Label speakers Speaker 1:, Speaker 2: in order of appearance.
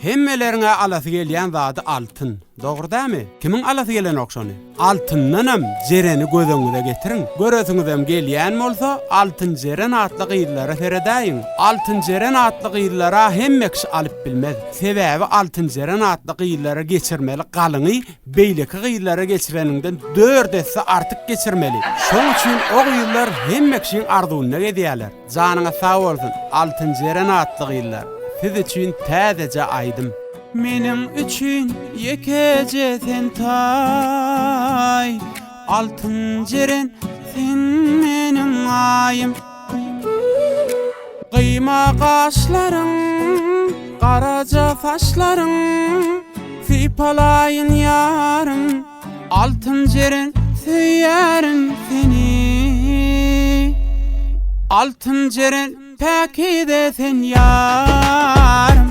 Speaker 1: Hemmeleriň-ä alasy gelýän zady altyn. Dogry dämi? Kimiň alasy gelenok şony? Altyndanam Jereni göz öňüňize getiriň. Göresiňizem gelýän bolsa, Altyn Jeren atly gyzlara seredäýiň. Altyn Jeren atly gyzlara hemme kişi alyp bilmez. Sebäbi Altyn Jeren atly gyzlara geçirmeli galyňy beýleki gyzlara geçireniňden dört esse artyk geçirmeli. Şoň üçin o gyzlar hemme kişiň arzuwynda gezýärler. Janyňyz sag bolsun, Altyn Jeren atly gyzlar. Siz üçin täzeje aýdym. Meniň üçin ýekeje sen taý, Altyn Jeren sen meniň aýym. Gyýma gaşlaryň, garaja saçlaryň, Sypalaýyn ýarym, Altyn Jeren söýýärin seni. Altyn Jeren päkize sen ýarym.